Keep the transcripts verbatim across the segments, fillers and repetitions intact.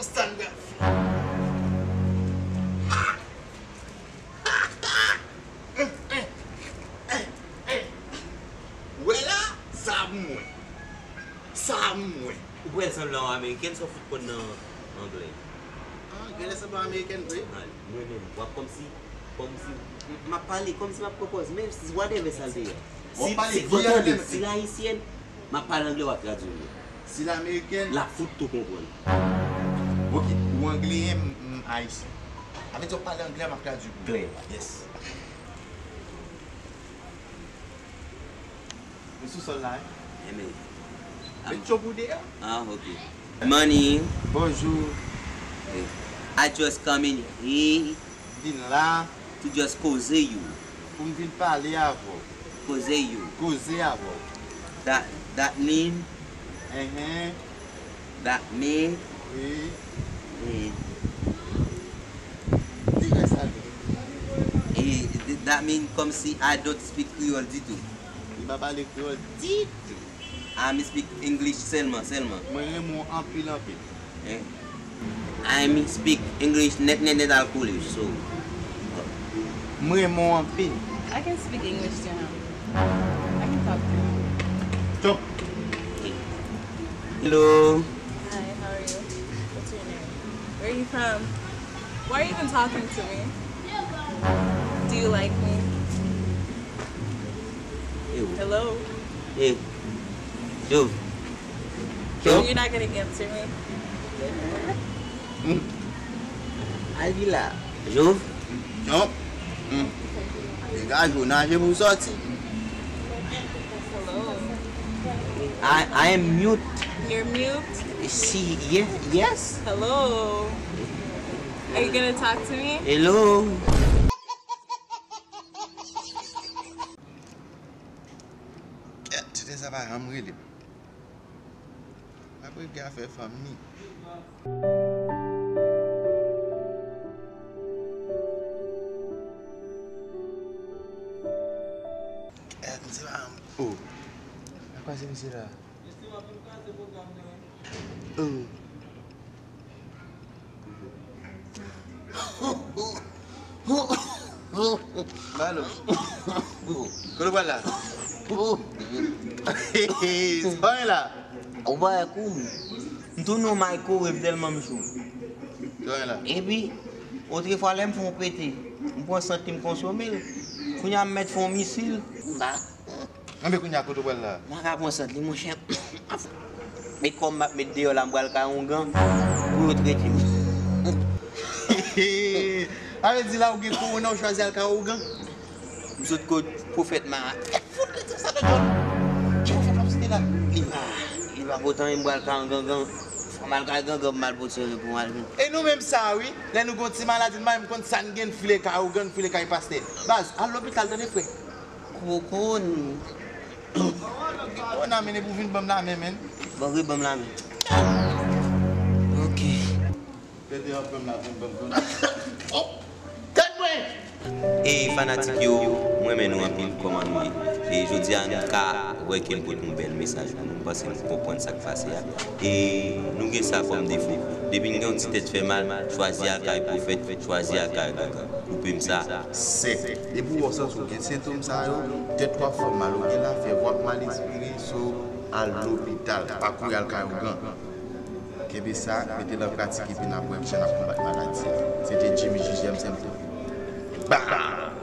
Sandra. Ou wè la, sa mwen. Sa mwen. Ou kwè l sanble yon amerikèn, sa w fout konn nan anglè? Ah, genlè sanble yon amerikèn vre. Mwen menm, w ap kòmsi, kòmsi, m ap pale kòmsi m ap pran pòz, men whatever sa l te ye. Si, si, tande, si l ayisyèn, m ap pale anglè, w ap tradui m li. Si l amerikèn, l ap fout tou konprann. Ok, ou angleyen, m, m ayisyen. Sa vle di w pale anglè, m ap tradui pou ou. Klè. Yes. Mwen sou sòl la, wi. Enben. Met cho pou deyò. Ah, ok. Morning. Bonjou. Eh, I just come in here. Vin la. To just koze you. Pou m vin pale avè w. Koze you. Koze avè w. That, that mean. Enhen. That mean. Wi. Eh. Di rès la vre. Eh, that mean kòmsi I don't speak Creole ditou. Li pa pale kreyòl ditou. I speak English sèlman, sèlman. Mwen renmen w anpil, anpil. Eh? I speak English nèt, nèt, nèt al kole, so. Mwen renmen w anpil. I can speak English to him. I can talk to him. Chop. Hello. Hi, how are you? What's your name? Where are you from? Why are you even talking to me? Do you like me? Ew. Hello? Eh. Jov. Jov. You're not gonna answer me? Al di la. Jov. Jov. Hmm. Degaj ou, naje pou sòti. Hello. I, I am mute. You're mute? Si, yes, yes. Hello. Are you gonna talk to me? Hello. Kèt, tete sa pa janm rele m. M ap regle afè fanm ni. Kèt, misye pa janm, oh. Nan kwa se misye la? Oh. Balo. Kote w pral la? Sa w gen la? Ou pa wè kou m. M tounen yon microwave tèlman m cho. Sa w gen la? Epi, otrefwa lè m fè yon pete, m pran sant li m konsome l. Kounye a m mèt fè yon misil. M pa Enben kounye a kote w pral la? M pa ka pran sant li, monchè. E kòm m ap met deyò la, m pral kay ongan pou yo trete m. Sa vle di la ou gen kowona, ou chwazi al kay ongan? M sot kot pwofèt Mara. Fout li di sa de John. Ki pwofèt w ap site la? Li pa, li pa pote anyen, m pral kay ongan. Fò m al kay gangan pou m al pote yon pou m al vin. E nou menm sa wi, lè nou gen yon ti maladi, m pa menm konn sa n gen, n file kay ongan, n file kay pastè. Baz, al lopital tande frè. Koko n. Koko n a mennen pou vin ban m lamen, menn. Bon, wi, ban m lamen. Ok. Tete ap ban m lamen, ban m lamen. Oh! Tèt mwen! E fanatik yo, mwen renmen nou anpil, kòman nou ye? E jodi a nou ka wè ke n pote yon bèl mesaj pou nou, m panse nou konprann sa k pase a. E nou gen sa kòm defo. Depi n gen yon ti tèt fè mal, chwazi al kay pwofèt, chwazi al kay gangan. Koupe m sa sèk. Depi w santi w gen sentòm sa yo, tèt w ap fè w mal, ou gen lafyèv, w ap mal espire, so al lopital, pa kouri al kay ongan. Kenbe sa, mete l an pratik epi n ap wè jan n ap konbat maladi a. Se te Jimmy J J M Symptom. Bam!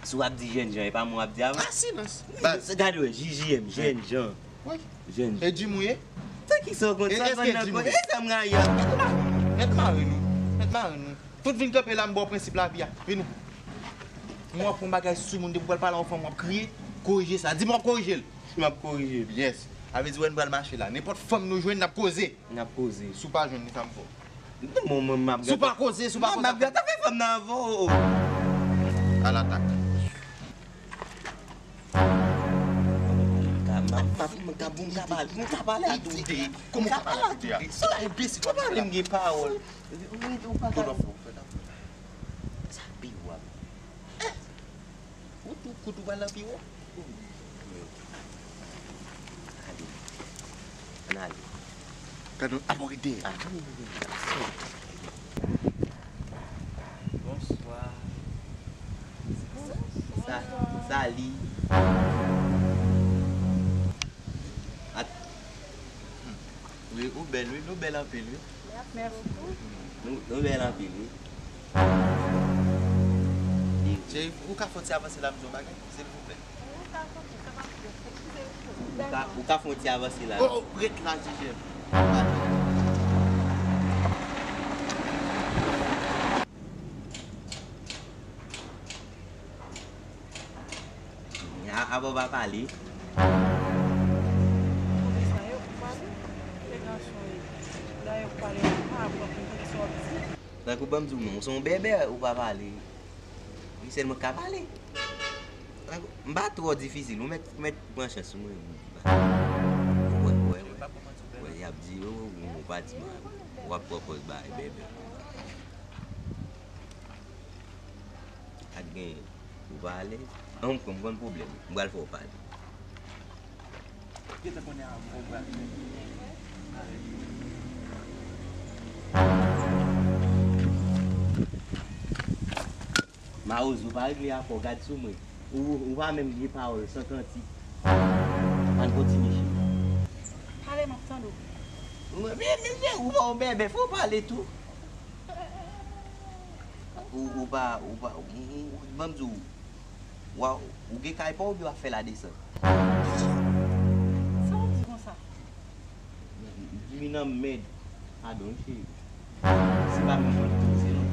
Si w ap di jènjan, e pa mwen w ap di avan. Ah, silans. Baz. Gade wè, J J M, jènjan. Wi. Jènjan. E Jim ou ye? Sa ki sa w konn sa, fann nan konn. E sa m rayi a. Mèt mare nou. Mèt mare nou. Tout vin kanpe la, m ba w prensip lavi a. Vini. Mwen w ap fè yon bagay sou moun, depi w pral pale a yon fanm, w ap kriye. Korije sa. Di m w ap korije l. M ap korije l. Yes. Sa vle di wè n pral mache la. Nenpòt fanm nou jwenn, n ap koze. N ap koze. Si w pa jwenn li, sa m fè w. Non, mwen, mwen, m ap gate. Si w pa koze, si w pa koze. M ap gate avè fanm nan avan, oh, oh. A latak. M M ka, m ka, m ka pale, m ka pale a tou de. Kòman w ka pale a tou de? Sa enbesil. Ou pa menm gen pawòl. Ou, ou, ou pa ka. Sa pi wo. Ou tou kout ou pral nan pi wo. Ale. Ann ale. Gad yon abògide. Bonswa. Sa, sali. At, wi, ou bèl, wi, nou bèl anpil, wi. Mèsi. Nou, nou bèl anpil, wi. Cheri, ou ka fè yon ti avanse la, m di yon bagay, silvouplè? Ou ka, ou ka fè yon ti avanse la. Oh, oh, ret la, Jijè. A, apa w pa pale? Kote sa ye, ou pale? Se gason ye. Dayè, ou pale, ou pa aprann konprann sa w ap di. Tankou ban m di w non, ou se yon bèbè, ou pa pale. Wi, sèlman k ka pale. Tankou, m pa twò difisil, ou mèt, ou mèt pran chans sou mwen. Wè, wè, wè. Wè, y ap di, oh, ou pa di m, w ap pran pòz bay bèbè. Ak gen, ou pa alèz? An, m konn, m konn pwoblèm. M pral fè w pale. Gentan konnen a ou pral fè. Mawozo, pa regle afè w, gad sou mwen. Ou, ou pa menm gen pawòl, san kantik. Ann kontinye, cheri. Pale, m ap tande w. Men, men, men, ou pa yon bèbè, fò w pale tou. Ou, ou pa, ou pa, ou, ou, ban m di w, wa, ou gen kay pa w oubyen w ap fè ladesant? Sa w di konsa? Jimmy nan mèd. Padon, wi, cheri. Se pa menm mwen ki poze, non.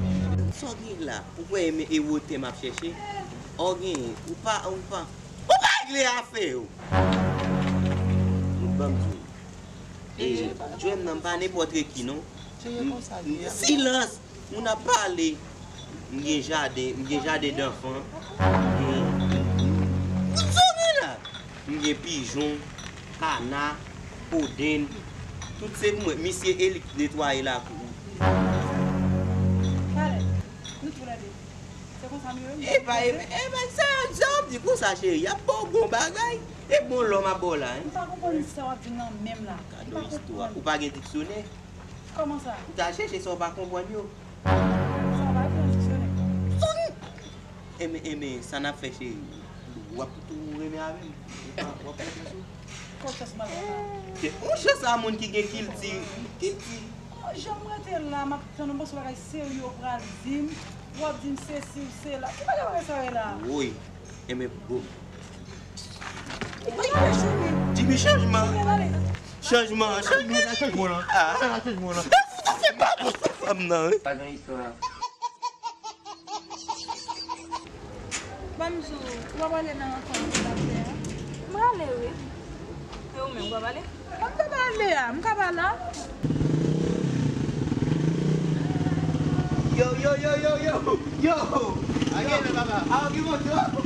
Sa w gen la? Ou kwè e wotè m ap chèche? Ou gen, ou pa, ou pa, ou pa regle afè w. Ban m di w. E, Joel nan, m pa nenpòt reki non. M, m, silans! Moun ap pale. M gen jaden, m gen jaden danfan. M gen, m gen pijon, kana, kodenn. Tout se pou mwen. Misye e li k netwaye lakou. Pale. Nou toulède. Se konsa m ye, wi. Epa, epa, epa, sa, sa w ap di konsa, cheri? Y ap ba w bon bagay. E bon lò m ap ba w la, hein? M pa konprann sa w ap di nan menm la. Gade yon istwa. Ou pa gen diksyonè? Kòman sa? Ou ta chèche sa w pa konprann yo. Sa w pa gen nan diksyonè? Enben, enben, sa n ap fè, cheri? W ap tou renmen avè m? Ou pa, w ap fè sou? Kòk chans mal konn la. Te, yon chans a moun ki gen kilti, kilti. Oh, jan m rete la, m ap tann, m panse w bagay serye w pral di m. W ap di m sesi, w sela. Ki bagay bagay sa yo ye la? Woy. Enben, bon. Jimmy, chanjman. Chanjman, chanjman. Chanjman, chanjman. Ah. Chanjman, chanjman. Se pa bon, sa fanm nan, wi. Pa gen istwa. Ban m di w, ou pa prale nan rankont ki t ap fè a? M prale, wi. E ou menm, ou pa prale? Mwen m ka prale a, m ka pa la. Yo, yo, yo, yo, yo, yo! A gen lè, papa. A, ok, monte, oh.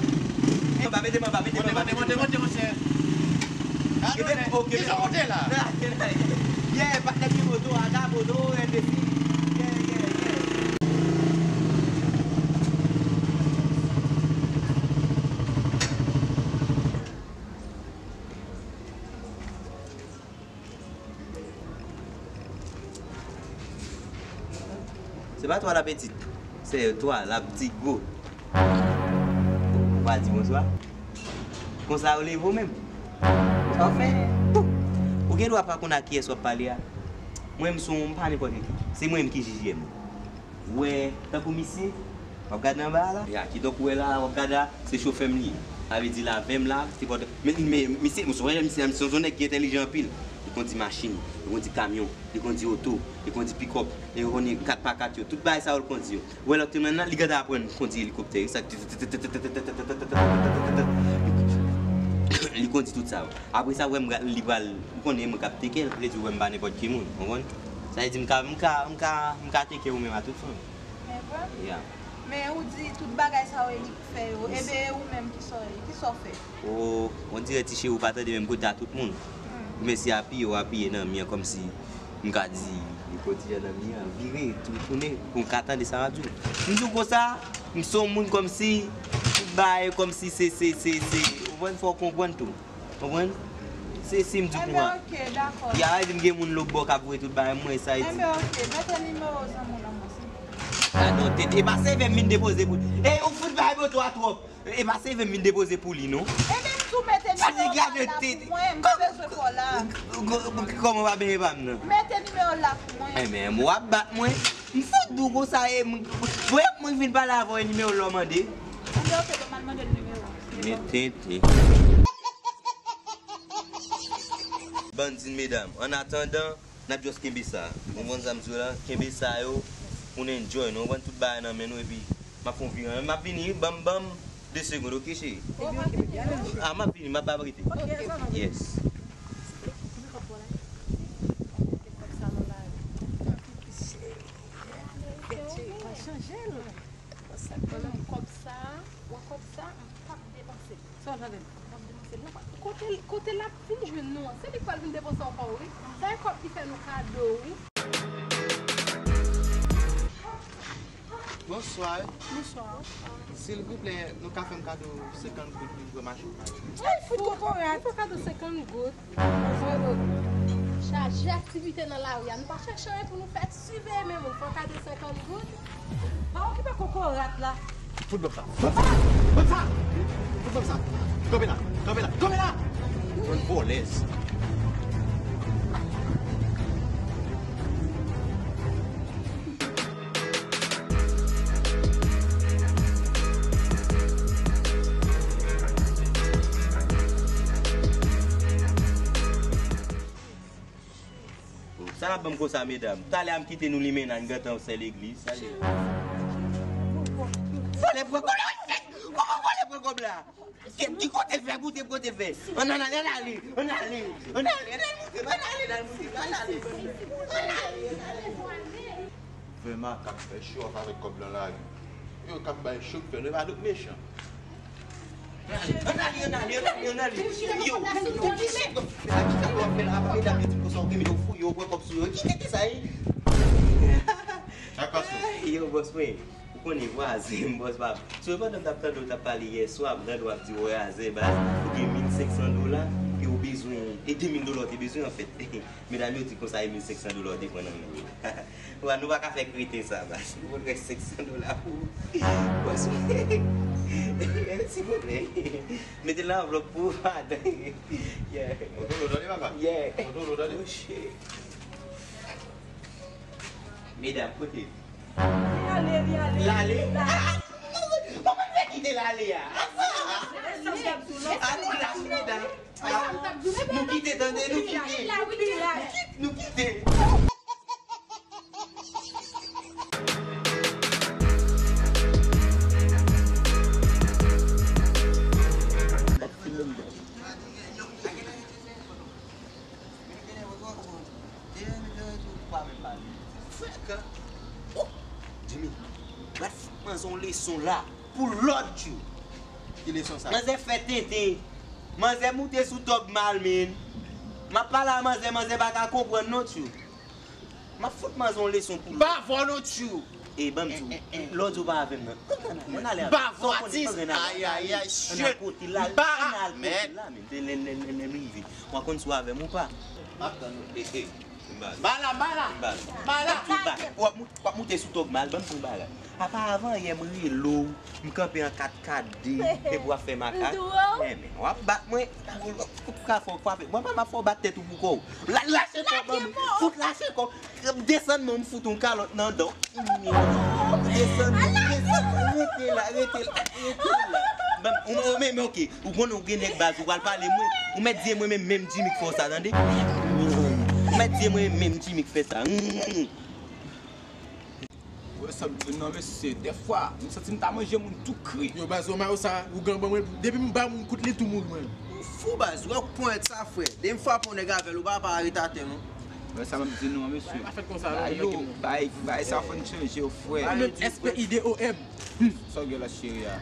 Monte, monte, monte, monte, monte, monte, monchè. Gade, oh, ki jan w monte la? Yeah, patnè ki moto a, gade moto, enbesil. Yeah, yeah, yeah. Se pa twa la pitit, se twa la piti gwo. Ou pa di bonswa. Konsa yo leve w menm. Sa w fè? Ou gen dwa pa konn ak kiyès w ap pale a. Mwen, m se yon, m pa nenpòt ki. Se mwen menm ki J J M. Ou wè, tankou misye, w ap gade anba a la? Ya, kidonk ou wè la, w ap gade la, se chofè m li ye. Sa vle di l avè m la, se pòt-, men, men, misye, m sonje misye, misye se yon nèg ki entèlijan anpil. Li kondi machin, li kondi kamyon, li kondi oto, li kondi pikòp, li kondi kat pa kat yo. Tout bagay sa yo l kondi yo. Ou wè lòt semèn nan, li gentan aprann kondi elikoptè, sa, li kondi tout sa yo. Apre sa, ou wè m, li pral, ou konnen mwen k ap teke l, vle di ou wè m pa nenpòt ki moun, w konprann? Sa vle di m ka, m ka, m ka, m ka teke ou menm a tout fanm. E vre? Ya. Men ou di tout bagay sa yo e li k fè yo. Ebe ou menm kisa w ye? Kisa w fè? O, on dirè ti cheri ou pa tande menm kote a tout moun. Ou mèsi apiye, w apiye nan mi an kòmsi m ka di, li pran ti jan nan mi an, vire, tou tounen, pou m ka tande sa w ap di w. M di w konsa, m se yon moun kòmsi, tout bagay kòmsi se, se, se, se, ou konprann, fò w konprann tou. Konprann? Se si m di w konsa. Enben, ok, dakò. Ya, di m gen moun lòt bò k ap voye tout bagay, mwen, sa e di. Enben, ok, mete nimewo zanmi w nan mwen, silvouplè. Gadon tèt. E pa seve m vin depoze pou. E ou fout bay boto a twòp. E pa seve m vin depoze pou li, non. Enben, m tou mete nimewo sa la pou mwen, m bezwen kò la. Kòman w pa benyen pa m nan? Mete nimewo la pou mwen. Enben, w ap bat mwen. M fout di w konsa, e mwen, mwen vin pale avè w, e nimewo la w mande. Enben, ok, bon, m al mande l nimewo. Men tenten. Bann din medam. Annatandan, n ap just kenbe sa. Ou konprann sa m di w la? Kenbe sa yo, pou n enjoy. Nou konprann tout bagay nan men nou, epi m ap fè yon viran. M ap vini, ban m, ban m de segond, ok, cheri? Ah, m ap vini, m ap ap rete. Yes. Kòb sa, kòb sa, kòb sa, m p ap depanse. Sa w tande? M ap depanse. Kote, kote l ap vin jwenn nou an? Se li k pral vin depanse ankò, wi. Sa e kòb li fè nou kado, wi. Bonswa. Bonswa. Silvouplè, nou ka fè m kado senkant goud pou m pran machin? Ay, fout kokorat. Ou fè kado senkant goud. Chaje aktivite nan lari a. Nou pa chèche anyen pou nou fè, siveye men moun. Fò kado senkant goud. Pa okipe kokorat la. Fout bòm sa. Bòm sa! Bòm sa! Fout bòm sa! Kanpe la! Kanpe la! Kanpe la! Bann vòlèz. Sa n ap ban m konsa, medam? Talè a m kite nou limen la, n gentan sèl legliz. Vòlè pran kòb la, wi! Kòman vòlè pran kòb la? Ki kote l fè, kote, kote l fè? Ann ale, ann ale, ann ale, ann ale, ann ale, ann ale, ann ale, ann ale. Vrèman, k ap fè show off avèk kòb nan lari. Yo k ap bay show k fè, nou e pa nou k mechan. Ann ale, ann ale, ann ale, ann ale. Yo, yo, ki chèf, medam, yo di konsa, ou gen, yo fouye, yo pran kòb sou yo. Ki tete sa ye? Yo, bòs mwen. Ou konnen vwazen m, bòs pa. So, pandan m t ap tande w t ap pale yèswa, m tande w ap di, wè, azè, baz, ou gen mil senk san dola, ke ou bezwen, e de mil dola ou te bezwen, anfèt. Medam yo di konsa, e mil senk san dola ou te pran nan men yo. Wa, nou pa ka fè kreten sa, baz. Nou konn fè senk san dola pou ou. Bòs, silvouplè. Mete l nan anvlòp pou ou, madanm. Yeah. Ou dolo, tande, papa? Yeah. Ou dolo, tande? Oh, shit. Medam, kote? Li ale, li ale. L ale? Li ale. Ah, ah, ah, kòman l fè kite l ale a? Ah, ah, ah. Esans ap sou non. Ah, nou lach, medam. Ah, nou kite, tande, nou kite. Li la, wi, li la. Nou kite, nou kite. Frekan. Oh, Jimmy, m ap fout manzè yon leson la pou lòd, tjou. Ki leson sa? Manzè fè tenten. Manzè moute sou tòg mal, men. M ap pale a manzè, manzè pa ka konprann non, tjou. M ap fout manzè yon leson pou lòd. Pa vò non, tjou. E, ban m di w, lè w di w pa avè m nan. Ann ale avè m. Pa vò atis. Ay, ay, ay, shit. Ann al kote l la, ann al kote l la, men. Lè, lè, lè, lè m rive. W a konn si w avè m ou pa. M ap tann ou. E, e, m ba l. Ba la, ba la. M ba l. Ba la. W ap mou-, w ap moute sou tòg mal, ban m di w yon bagay. Apa avan yè m rele w, m kanpe an kat kat de, epi w ap fè makak. M di w. Enben, w ap bat mwen, ou, ou, ou ka fè w frape. Mwen menm m ap fè w bat tèt ou pou kò w. La, lache kò ban m. Fout lache kò. Desann men w, m fout yon kalòt nan dan w. Desann men, desann men, rete la, rete la, rete la. Ban m, ou, ou, men, men, ok, ou konnen ou gen nèg baz, ou pral pale mwen. Ou mèt di e mwen menm, menm Jimmy k fè w sa, tande? Ou mèt di e mwen menm Jimmy k fè sa. Wè sa m di w nan, mesye, dèfwa, m santi m ta manje moun tou kri. Yo, baz, ou sa, ougan ban mwen, depi m ba moun kout, li tou mouri mwen. Ou fou, baz, wè ponyèt sa, frè. Depi m frape yon nèg avè l, ou pa, pa ret atè, non. Wè sa m ap di nou an, mesye. Bagay pa fèt konsa non, mesye. Bagay yo, bagay, bagay sa fò n chanje yo, frè. Ou menm S P I D O M. Sa w gen la, cheri a?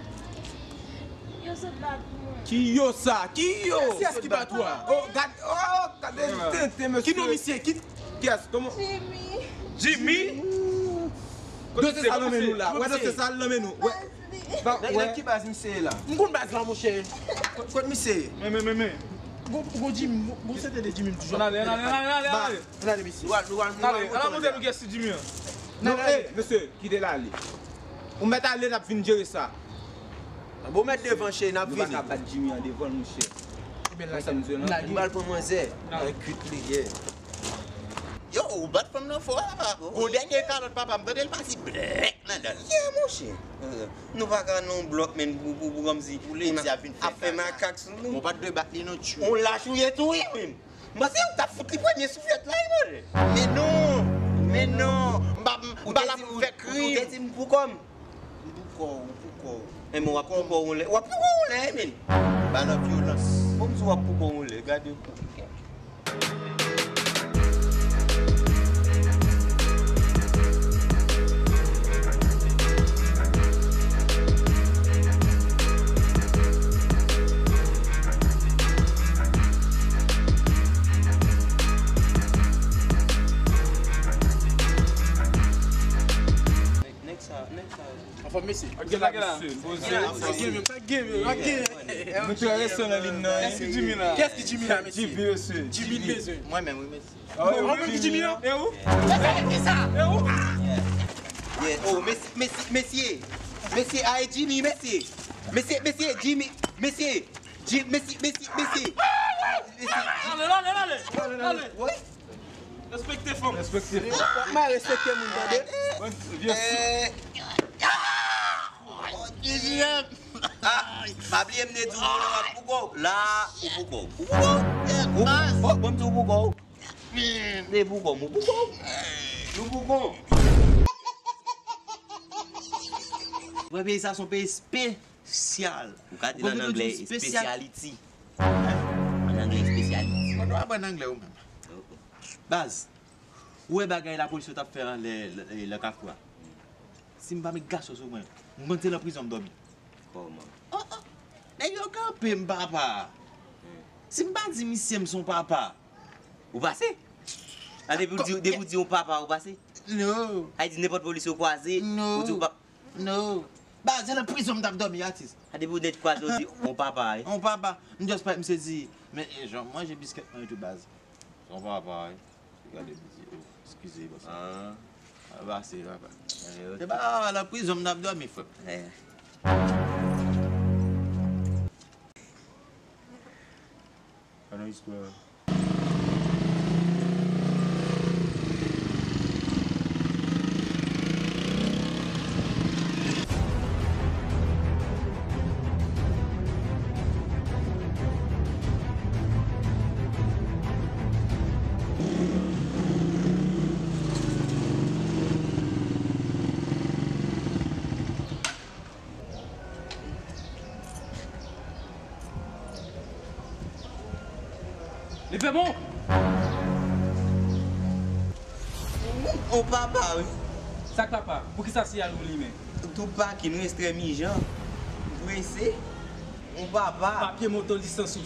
Yo sot bat mwen. Ki yo sa? Ki yo? Kiyès ki bat ou a? Oh, gad, oh, gade tenten, mesye. Ki non misye? Ki kiyès? Kòman? Jimmy. Jimmy? Dosye sa nan men nou la. Wè dosye sa nan men nou. Wè. Nèg, nèg ki baz misye ye la? M konn baz la, monchè. Kot, kot misye ye? Men, men, men, men. Gon, gon Jimmy, gon sete de Jimmy m toujou. Ann ale, ann ale, ann ale, ann ale, ann ale. Ann ale, mesye. Nou al, nou al, nou al montre nou kiyès ki Jimmy an. Non, ey, mesye, kite l ale. Ou mèt ale, n ap vin jere sa. Bon, mèt devan, cheri, n ap vini. Nou pa ka bat Jimmy an devan l, monchè. Ebyen, lage, lage. M pral pran manzè. Nan kwit li ye. Yo, ou bat fanm nan fò, papa. Gon dènye kalòt, papa, m tande l pase blèk nan dan l. Yeah, monchè. Euh, nou pa ka nan yon blòk, men pou, pou, pou kòmsi ou lè di ap vin fè ap fè makak sou nou. Bon, pa t dwe bat li non, tchou. On lach ou ye tou, wi, menm. M panse ou t ap fout li premye souflèt la, wi, monchè. Men non, men non. M pa, m pa la pou m fè krim. Ou te di m pou kò m. M pou kò w, ou pou kò w. Enben, w ap pou kò w yon lè. W ap pou kò w yon lè, men. Ba nan vyolans. Bon, m di w ap pou kò w yon lè. Gade pou. Nèg sa, nèg sa. Anfòm, mesye. Anfòm, mesye. Poze. Sa gen, sa gen, sa gen. Nou trè resan nan liy nan. Kiyès ki Jimmy la? Kiyès ki Jimmy la, mesye? Jimmy, mesye. Jimmy bezwen. Mwen menm, wi, mesye. Mwen menm ki Jimmy la? E ou? Mesye, ki sa? E ou? Yeah. Oh, mesye, mesye, mesye. Mesye, ay, Jimmy, mesye. Mesye, mesye, Jimmy, mesye. Jim-, mesye, mesye, mesye. Mesye. Ale, ale, ale, ale. Wi. Respekte fanm. Respekte fanm. Mwen respekte moun, tande. Bon, vye sou. Eh. Ah, pa bliye m te di w, w ap pou kò w. La, ou pou kò w. Ou pou kò w. Ou pou kò w. Bon, m di w pou kò w. M te pou kò w, ou pou kò w. Nou pou kò w. Wè, peyi sa se yon peyi espe- Spesyal. Ou ka di l an anglè, speciality. An anglè, speciality. Mwen, nou aprann anglè ou menm. Baz, ou wè bagay lapolis yo t ap fè anlè, lè, lè Kafou a? Si m pa met gason sou mwen, m konn se nan prizon m dòmi. Kòman? Oh, oh. Nèg yo kanpe m, papa. Si m pa di misye m se yon papa. Ou pase? A, depi w di, depi w di yon papa, ou pase? No. Ay di nenpòt polis yo kwaze, ou di yon pa- No. Baz, se nan prizon m t ap dòmi, atis. A, depi w nèt kwaze, w di, "On papa, wi." On papa. M just pa, m sezi. Men, e, jan manje biskèt mwen tou, baz. On papa, wi. Gade, piti, oh, eskize, baz. Ah. A, ba, se papa. Se pa nan prizon m t ap dòmi, frè m. Pa nan istwa. Leve bon! On papa, wi. Sa k papa? Poukisa siyal ou limen? Tout pakin, restremejan. Prese. On papa. Papye moto lisans ou.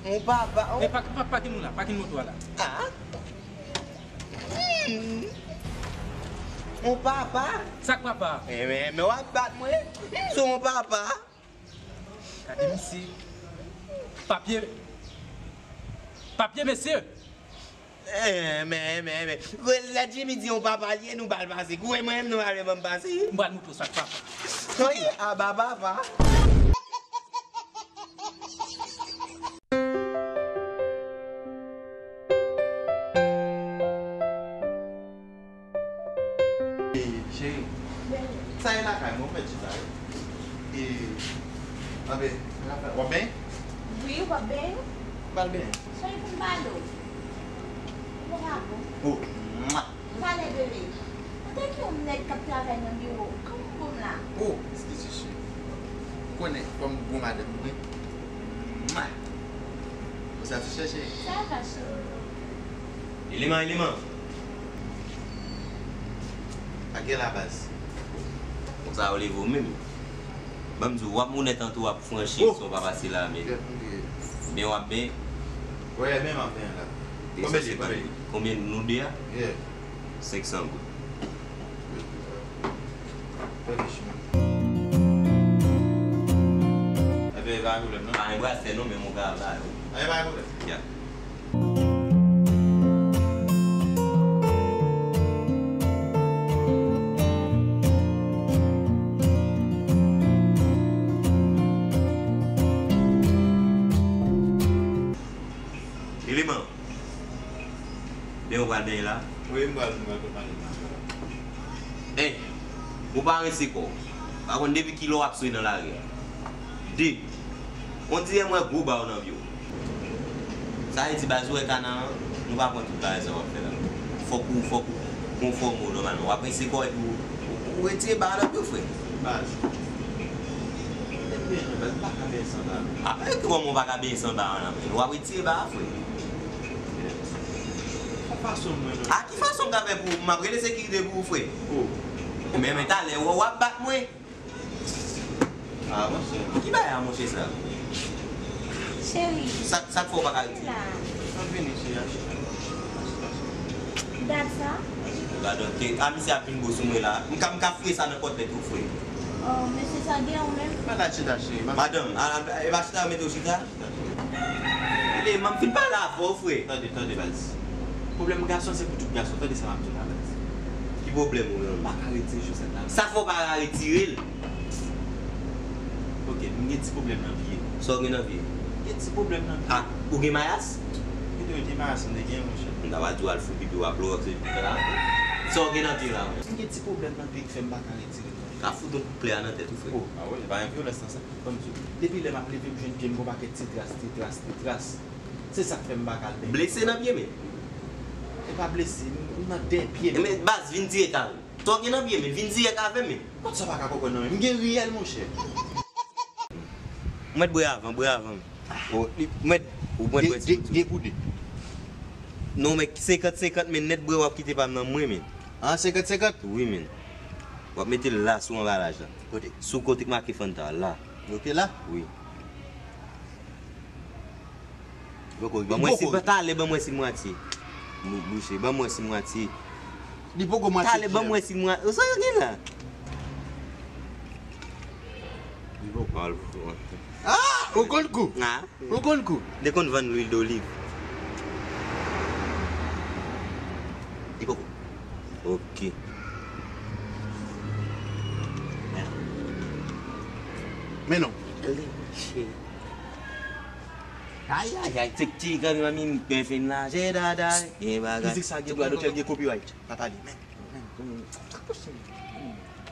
On papa. E pa, pa, pakin ou la, pakin moto a la. Ah. Hmm. On papa. Sa k papa? E men, men w ap bat mwen. Se on papa. Gade misye. Papye. Papye, mesye. Eh, men, men, men. Lè Jimmy di on papa li ye, nou ba l pase. Kouri mwen menm, nou ale ban m pase. M pral moutre w sa k papa. Wi, a ba papa. E, cheri, sa ye lakay mwen, ou mèt chita, wi. E, anben, w ap benyen? Wi, w ap benyen? M pral benyen. Cheri, pou m pale w. Ou pa bon. Oh, mwa. Valè bebe. Ou te gen yon nèg k ap travay nan biwo. Kòman w bon la? Oh, eskize, cheri. Ou konnen, fò m bon madanm, wi. Mwa. Ou sa tou chèche? Sa va, cheri. Eleman, eleman. A kè la baz? Konsa yo leve w menm. Ban m di w, w ap onèt an tou, w ap franchi, oh, si w pa pase la, men. Kèt, m kriye. Ben w ap ben. Wè, men m ap ben la. Konbyen li, konbyen li? Konbyen nou de a? Yeah. Senk san goud. Fè fichi, man. Ebyen, pa gen pwoblèm, non? Pa gen brasè, non, men mwen ka ba yo. Ebyen, pa gen pwoblèm. Ya. Eleman. Ben ou pral benyen la? Wi, m pral, m pral prepare m la. Hey, ou pa rense kò w. Pa konn depi kilè w ap swe nan lari a. De. On dirè m wè gwo ba w nan pye w. Sa vle di baz ou wè kana an, nou pa pran tout bagay sa w ap fè la. Fòk ou, fòk ou konfòme w nòmalman. W ap rense kò epi w, ou, ou retire ba a nan pye w, frè. Baz. Mwen te byen, baz, m pa ka benyen san ba a. A, e kòman w pa ka benyen san ba a nan men w? W ap retire ba a, frè. Yon fason mwen menm. A ki fason m ka fè pou ou? M ap rele sekirite pou ou, frè. Oh. Men, men talè, w, w ap bat mwen. Ah, monchè. Ki bagay a, monchè, sa? Cheri. Sa, sa k fè w pa ka retire? La. An vini, cheri, achte. Dat sa? Gadon, ke, a, misye ap vin bo sou mwen la. M ka, m ka foure sa nan kòtlèt ou, frè. Oh, mesye sa gen ou menm? Pa la chita, cheri. Madanm, a, a, e pa chita yo mete w chita? Tande. Eleman, m fin pale avè w, frè. Tande, tande, baz. Pwoblèm gason se pou tout gason. Tande sa m ap di w la, baz. Ki pwoblèm ou menm? M pa ka retire chosèt la. Sa fè w pa ka retire l? Ok, m gen ti pwoblèm nan pye. Sa w gen nan pye? M gen ti pwoblèm nan pye. A, ou gen mayas? Gen, gen mayas, m te gen, monchè. M ta va di w al fou pipi w a Klowòks epi fè la. Sa w gen nan pye la? M gen ti pwoblèm nan pye ki fè m pa ka retire l. Ka fout yon kout klè a nan tèt ou, frè. Oh, a wi, e pa yon vyolans nan sa. Ban m di w, depi lè m ap leve, m jwenn pye m gon pakèt ti tras, ti tras, ti tras. Se sa k fè m pa ka al benyen. Blese nan pye, men? E pa blese, m, m nan dèyè pye m. Men baz, vin dirèk avè m. Sa w gen nan pye, men? Vin dirèk avè m, men. Kot sa w pa ka konprann nan men m? M gen riyèl, monchè. Ou mèt bwè avan, bwè avan. O, li, ou mèt, ou mèt bwè ti gout. De, de, de pou de. Non, men senkant senkant, men nèt bwè w ap kite pa m nan mwen, men. An, senkant senkant? Wi, men. W ap mete l la sou anbalaj la. Kote? Sou kote k make Fanta la. Ok, la? Wi. Poko, ban mwen si, talè, ban mwen si mwatye. Bouche, ban mwen si mwatye. Li poko mwatye. Talè, ban mwen si mwatye. Sa yo gen la? Li poko. Ah! Ou konn kou? Ah. Ou konn kou? Li konn vann lwil doliv. Li poko. Ok. Men non. Li mache. Ay, ay, ay, tek ti gade mami, m pen fin la, je dada, gen bagay. Mizik sa gen dwa dotè, gen copyright. Pa pale, men.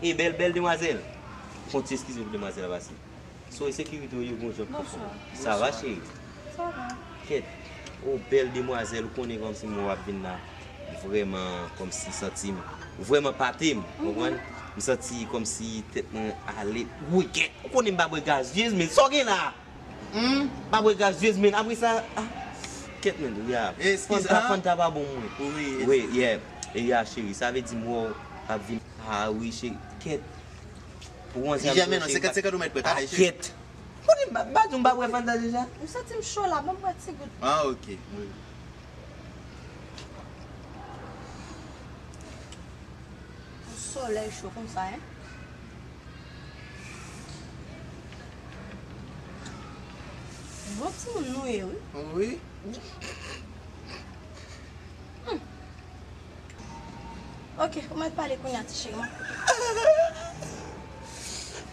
E bèl, bèl demwazèl. Fon ti eskize pou demwazèl la pase. So, e sekirite w ye, bonjou. Bonswa. Sa va, cheri? Sa va. Kèt. O, bèl demwazèl, ou konnen kòmsi mwen w ap vin la. Vrèman, kòmsi santi m. Ou vrèman pate m, konprann? M santi kòmsi tèt mwen ale. Wi, kèt. Ou konnen m pa bwè gazyez, men sa w gen la? Hmm? Pa bwè gazyez, men apre sa, ah, kèt, men, ya. Eskize, Fanta, ah. Fanta pa bon mwen. Wi, wi, yeah. E ya, cheri, sa vle di m wè w ap vin. Ah, wi, cheri, kèt. Pou w ansanm, cheri, senkant senkant ou mèt bwè, talè, cheri. Kèt. Kote m pa, m pa di w m pa bwè Fanta deja? M santi m cho la, ban m bwè ti gout. Ah, ok. Wi. Yon solèy cho konsa, en. Bon timoun nou ye, wi. Wi. Hmm. Ok, ou mèt pale kounye a, ti cheri, m ap koute.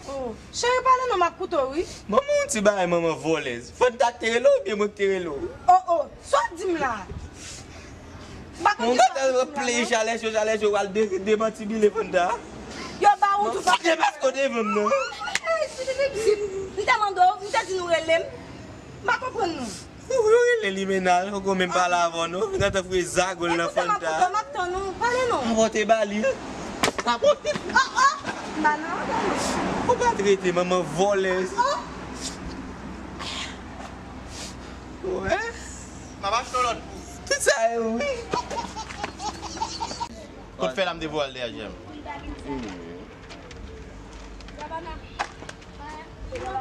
Oh, cheri, pale non, m ap koute w, wi. Manman, yon ti bagay, manman vòlèz. Fanta k te rele w oubyen mwen k te rele w? Oh, oh, sa w ap di m la? M pa konn ki sa w ap di m la, non. Chalè cho, chalè cho, w al de-, demantibile Fanta. Yo ba ou tou pa. Fè maske w devan m, non. M te mande w, m te di nou rele m. M pa konprann nou. Ou, ou rele li mennaj, poko menm pale avè w non. Gentan foure zagol nan Fanta. Koute, m ap tann ou, pale non. Rapòte ba li. Rapòte. Oh, oh. M pa nan antann ou. Ou pa trete manman vòlèz. Oh. Wè. M ap achte yon lòt pou. Tout sa yo, wi. Kot fè la m te voye al dèyè, J M?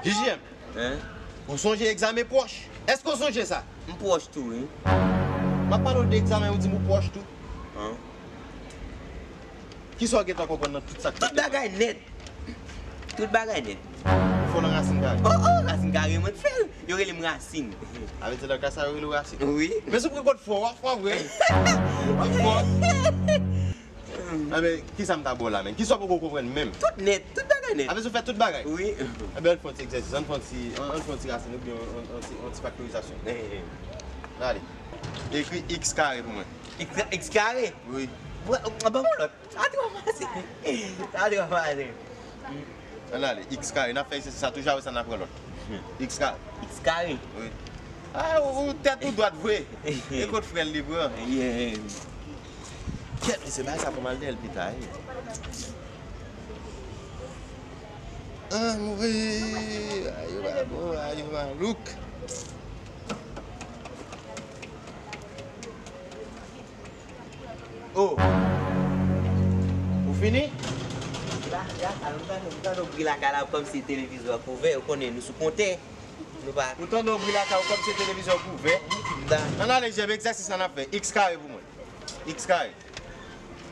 J M, hein? Ou sonje egzamen pwòch? Èske w sonje sa? M pwòch tou, wi. M ap pale w de egzamen, ou di m ou pwòch tou. Hein? Kisa w gentan konprann nan tout sa k... Tout bagay nèt. Tout bagay nèt. Ou fò nan rasin kare? Oh, oh, rasin kare, mwen t fè l. Yo rele m rasin. A vle di nan ka sa yo rele w rasin? Wi. Men sou prekòt fò, w ap fò vre. W ap fò. Enben, kisa m ta ba w la menm? Kisa w poko konprann menm? Tout nèt, tout bagay nèt. A vle di w fè tout bagay? Wi. Enben, ann fè yon ti egzèsis, ann fè yon ti, ann, ann fè yon ti rasin oubyen yon, yon, yon ti, yon ti faktorizasyon. Ann ale. Ekri x kare pou mwen. X, x kare? Wi. Bon, bon, bon, lòt. Sa twò fasil. Sa twò fasil. Ann ale, x kare. N ap fè egzèsis sa toujou, apre sa n ap pran lòt. X kare. X kare? Wi. Ah, ou, ou tèt ou dwat vre. E kot frè l li pran? Yeah. Kèt, mesye, bagay sa fè m al dèyè l pita, wi. Ah, move. Ayo, babo, ayo, malouk. Oh. Ou fini? La, la, sa, nou tande, nou tande yon bri lakay la kòmsi televizè a kouvè, ou konnen nou sou kontè. Nou pa... Ou tande yon bri lakay ou kòmsi televizè a kouvè? Da. Ann ale, J M, egzèsis la n ap fè. X kare pou mwen. X kare.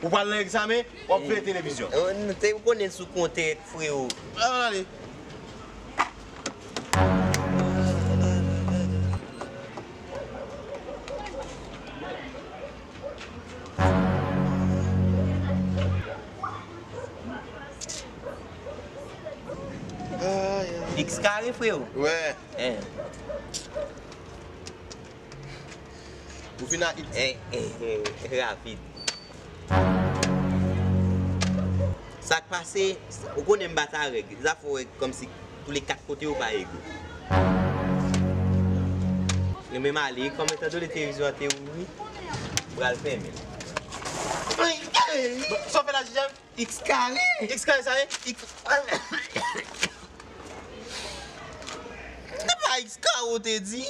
Ou pral nan egzamen, w ap veye televizyon. Eh, nou te konnen sou kontè, frewo. Ann ale. X kare, frewo. Wè. Eh. Ou fin ak x. Eh, eh, eh, rapid. Sa k pase, ou konnen m pa ta règ. Zafè w wè kòmsi toulèkat kote yo pa ego. Li menm ale, kòm etan done televizyon an te ouvri, m pral fèmen l. Bon, sa w fè la, J M? X kare. X kare sa ye? X. Se pa x kare w te di?